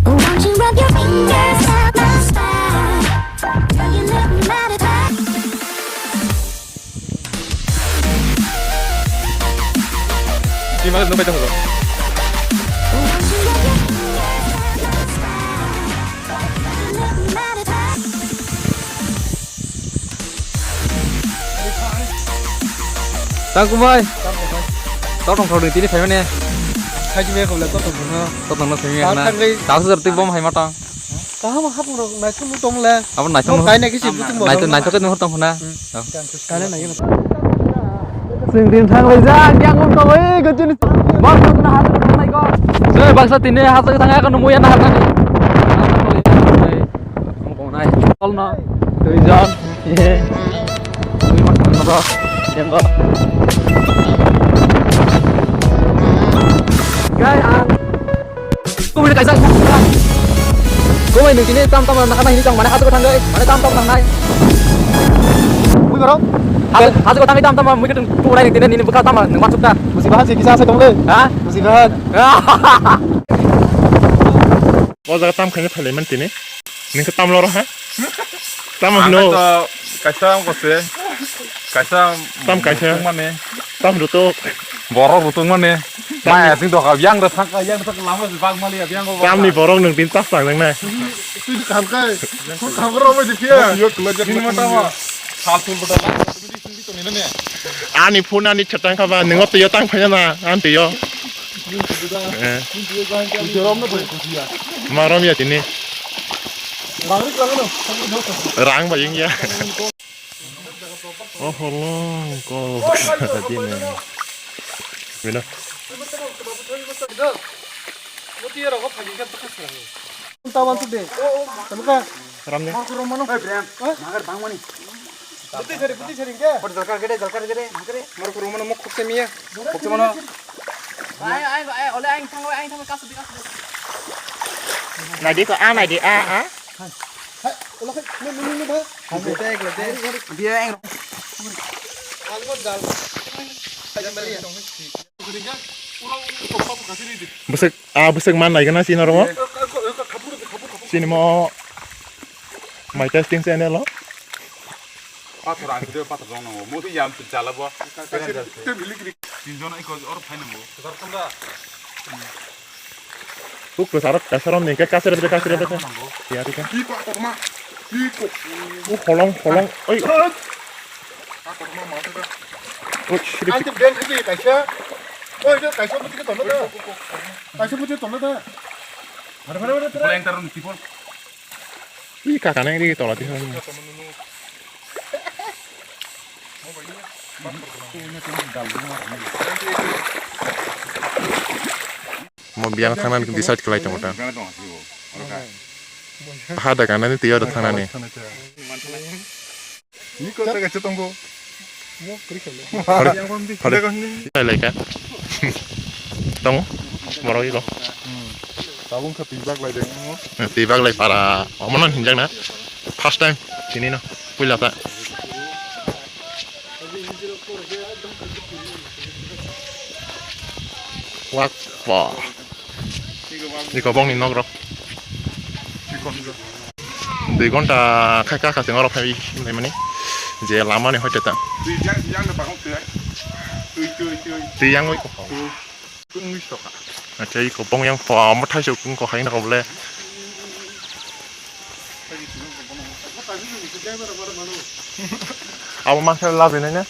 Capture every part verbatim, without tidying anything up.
Won't you rub your fingers down my spine? Girl, you look mighty fine. Won't you rub your fingers down my spine? Girl, you look mighty fine. Tang kumai. Totong thok ni tini phaimani. Khaji me khobla totong thok no. Totong no phaimani na. Tang thangwi. Tang sar twi bom hai matang. Kaham hap rok naithok tong le. Abo naithok no. Kaina kisi butung bo. Naithok naithok no tong na. Kaina nai. Sing din thang lai ja yang um tong oi gajini. Bak na hat thang nai ko. Sei baksa tini hat thang ya ko muya na hat ni. Tol no. Duijon. Ye. Duijon. Yang ko. Guys, ang. Kumui kaisa. Kumui nung tini tam tam nang nai hini tong mane hasu thang gai. Mane tam tam nang nai. Kumui baro. Hasu hasu thang tam tam mui ketung tu nai tini nini buka tam nang masuk ta. Musi bahan si kisa sa tong le. Ha? Musi bahan. O jaga tam khaina phailai man tini. Ningkhe tam loro ha? Tam hino. Kaisa wngkha se. Kaisa tam kaisa. Rutung mani. Tam rutuk. Borok rutung mani. Maya sing doka yang da thangka yang da thangka lama se bang mali yang go. Tam ni borok nung tin tas tang nang nai. Tui kam kai. Ko kam ro mai dipia. Yo kula jat ni mata ma. Sal tul bata la. Ani phone ani chatang kha ba nungo twi yo tang phaya na an twi yo. Eh. Marom ya tini. Rang ba ying ya. Oh, holong ko. Tadi ni. Mina. Tawan tu de. Tanu ka? Ramne. Magar bangmani. Buti sari, buti sari ke? Por jalkar gede, jalkar gede, jalkar gede. Moro kuru mano mok khokse miya. Khokse mano. Ai, ai, ai, ole ai thang, ai thang, kasu di, kasu di. Nai di ko, a, nai di, a, a. Hai, ola khai, ne, ne, ne, ne, ba. Hai, tek, tek. Dia eng. Algo jal. Hai, mali. Bwswk, ah, bwswk man naikhe na chini oro. Chini mo My Testing channel o. Pathor ang video pathor jong nango. Mo to yam chala bo. Tin jona iko or phai nango. Uk ko sarok kasaro nengke kasere bete kasere bete. Ya tika. Iko koma. Iko. U holong holong. Oi. Ang tu ben kaki kaisa. Oi, kaisa buti ke tolong dah. Kaisa buti tolong dah. Mana, mana, mana, mana. Ih, kakak neng di tola di sana. Mo biyang thangna decide khlai tongo ta. Ha da kana ni tiyo da thangna ni. Ni ko ta gacha tongo. Mo kri khale. Hore. Hore. Lai lai ka. Tongo. Moro iko. Tabung kha tibak lai de. Tibak lai para. Omono hinjak na. First time. Chini no. Puila ta. Wak. Wah. Iko bongni nok rok. Dui ghonta khai kha kha se norok phai laimani je lama ni hoite ta. Twi yang, yang no bagong twi. Twi, twi, twi. Twi yang oi ko. Twi. Twi ungwi soka. Acha iko bong yang pho amo thai se ung ko hai na ko bole. Abo ma khe labi nai na.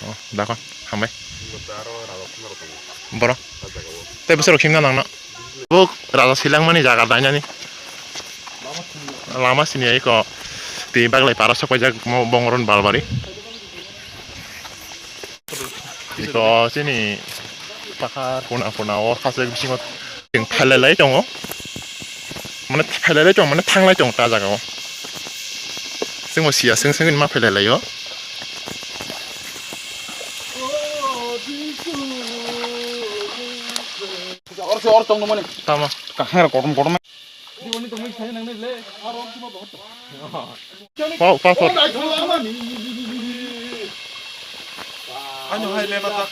Oh, dakon, hambai. Boro. Tei bwsarok himna nangna. Bo raja silangmani jaga dainani. Lama sini ai ko. Tei baglai para sok paijak mo bongoron balbari. Iko chini pakhar kuna kuna o khasek bisingo chwng phailai lai tongo. Mane phailai lai tongo, mane thanglai tongo ta jaga o. Chwngbo siya, chwng chwngno ma phailai lai o. Or se or tongno mane. Tamo. Kahar kotom kotom. Pau, pau, pau. Ano hai le mata.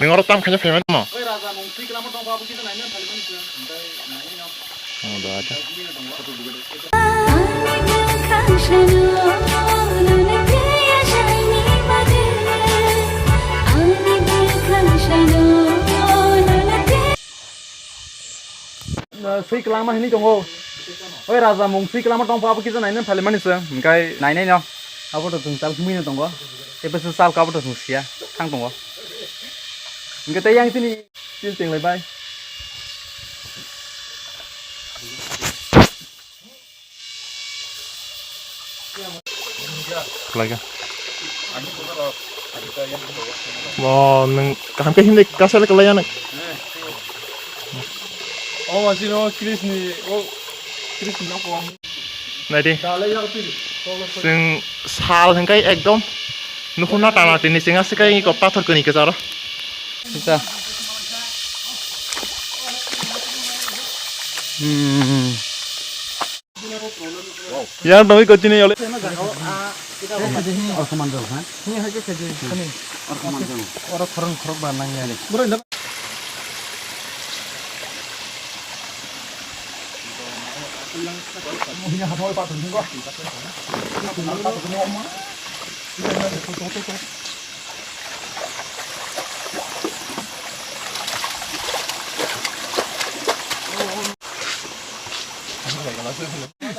Nwng oro tam khaina phaimani mo? Oi raja mung twi kwlamo tong ba, abo kisa naina phali mani se. Omo do acha. Swi kwlangma hinwi tongo. Oi raja mung swi kwlangma tongpha, abo kisa naina phali mani se. Hwnkhe nainai no. Abo to chwng chal himwi no tongo. Tei bwswk chal kha abo to chwng siya. Thang tongo. Hwnkhe tei yang chini til tenglai bai. Khlai kha. Bo nwng kaham khe himlai kasa le kwlai ya nwng. O masi no Chris ni, o Chris ni nokho. Nai di. Chwng sal hwnkhe ekdom nukhung na tana tini chwng aswk khe eko pathor kwrwi kwcharo. Sisa. Hmm. Yang dongwi kotini yole. Oro khorang khorok ba nang ya.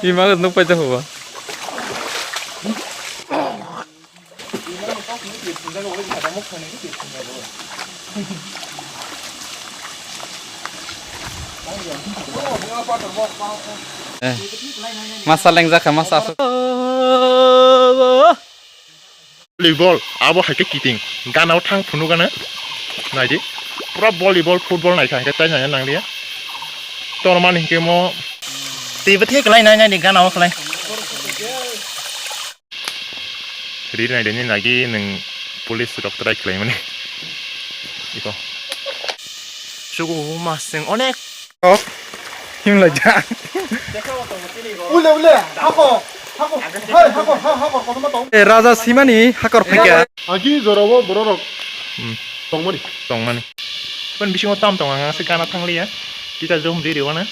Ima nuk paijak huwa. Eh, masa lengjak kha, masa aswk. Volleyball, abo hai khe kiting. Gana o thang phunuk gana. Nai di. Pura volleyball, football nai kha, hwnkhe tai nai nang liya. Tormani hwnkhe mo. Twi bwthai kwlai nai nai di gana o kwlai. Ri nai de ni nagi nwng police rok try khlai mani. Iko. Sugu mas sing onek. Oh. Himlai ja. Ule, ule, hako, hako, hai, hako, ha, hako, kono ma tong. Eh, raja simani hakor phaikya. Agi jorabo bororok. Hmm. Tongmani. Tongmani. Pon bisingo tam tong ang se gana thangliya. Kita jom ri ri wana.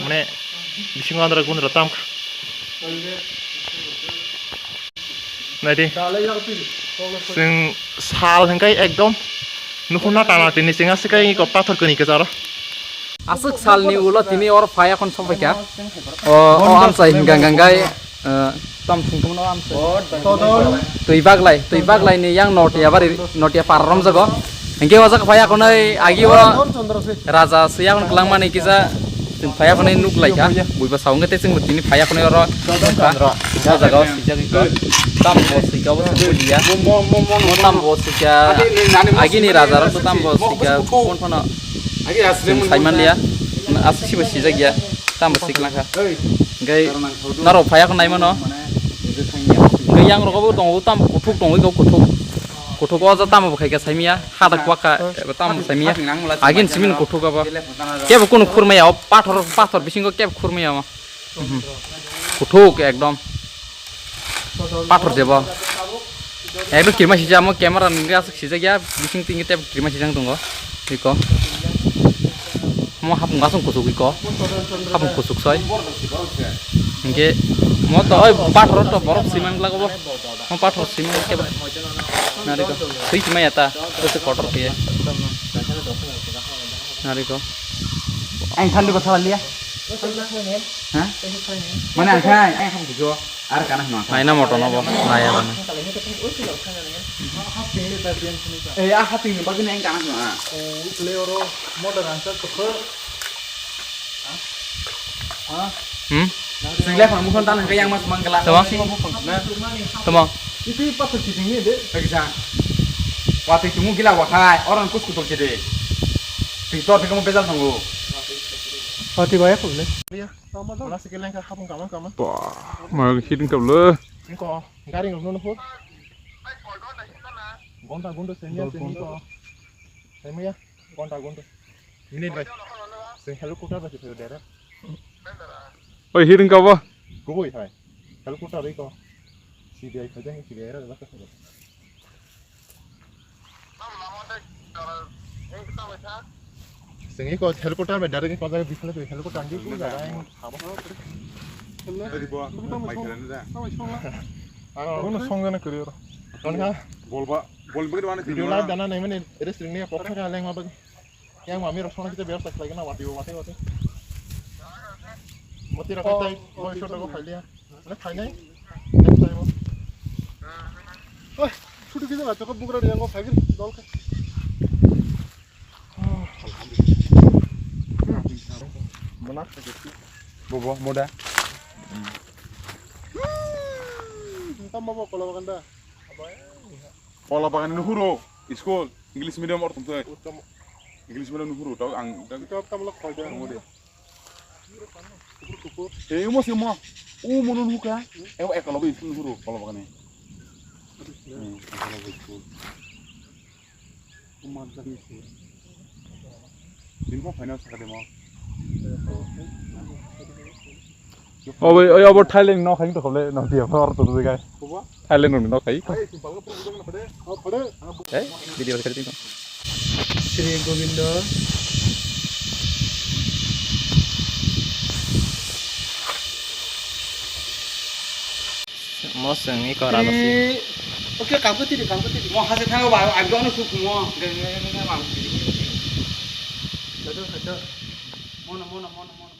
Mane bisingo andra gundra tam. Naidi. Chwng sal hwnkhe ekdom nukhung na tana tini chwng aswk khe eko pathor kwrwi kwcharo. Aswk salni ulo tini oro phai akhon sophaikha. O, o amchai hwnkha hwnkha hwnkhe, eh, tam thwngthwngno amchai. Twi baglai, twi baglaini yang notiya bari, notiya par romjago. Hwnkhe o jaga phai akhonoi agi o raja swi akhon kwlangmani kisa. Chwng phai akhonoi nuk lai kha, buiba sao wngkhe tei chwngbo tini phai akhonoi oro nukha. O jaga o swijak wngkha. Tamo bo swikha obo chwng buliya. Tamo bo swikha. Agini raja rok tamo bo swikha. Phone phano chwng sai manliya. Aswk sibo sijak ya. Tamo bo swikha. Hwnkhe norok phai akhonoi naimano. Hwnkhe yang rogo bo tongo, tamo kuthuk tongo, iko kuthuk. Kuthuk o ja tamo bo khaikha saimanya, hadak kwakha, eba tamo saimanya. Agin simi kuthuk abo. Kebo kunu khurmaya, o pathor, pathor bisingo kebo khurmaya o. Mhm. Kuthuk ekdom. Pathor jebo. Ekdom kirma sijak, amo camera nungwi aswk sijak ya, bising tingwi tebo kirma sijak tongo. Iko. Mo hapung aswk kuchuk iko. Hapung kuchuk soi. Hingke mo to oi pathor to borok siman glak obo. Mo pathor siman ke ba. Nari ko. Twi kimai ata. Ese kotor ke. Nari ko. Ang thandi ko thalia. Ha? Mane ang khai, ang khai bujo. Ar kana hno. Naina moto no bo. Naya bana. Eh, a haping ni bagwi ang kana hno. O, ule oro modern answer to. Hmm? Sing le phang mukhon tan hwnkhe yang mas mangala. Tama? Tama? Iti pathor kiting ni de. Eksa. Wati tumu gila wakhai, orang kus kutul kede. Pitor thikamo bejal thango. Wati baya khule. Wala sikil lengkha hapung kama kama. Wah, mal hiding kablo. Ingko, gari ngok nono phur. Gonta gundo sengya sengko. Sengya. Gonta gonta. Ini bai. Sing helicopter bai sih dera. Oi, hiring ka ba? Kubui hai. Helicopter bai ko. C B I kajang C B I ra ba ka. Sing iko helicopter bai direct ko jaga bikhle helicopter ang di ko jaga ang sabo. Tadi bo mai keren da. Ano song jana kuri ro. Kan ha? Bolba, bolba ni mana video live dana nai mani restaurant ni pokha ka leng ma bagi. Yang mami rok sona kita biar tak lagi na wati wati wati. Mati rok tai boy shot ko khalia. Mana khainai? Next time. Oi, chutu kisa la chakot bugra yang ko phagin dol ka. Mana? Bobo moda. Tam bobo kola baganda. Kola bagan nuhuro school English medium or tumtoi. English medium nuhuro tau ang tau tam lo khoida. Ei mo se mo. U mo nun huka. E ekalo bi school nuhuro kola bagani. Din ko final sakade mo. Obo, obo Thailand no khaing to khole no dia or to gai. Thailand no no khai. Hey, video khali to. Sri Govinda. Mo sengni kora no si. Oke, kam ko tiri, kam ko tiri. Mo hase thango ba, agdo no su kumo. Mono, mono, mono, mono.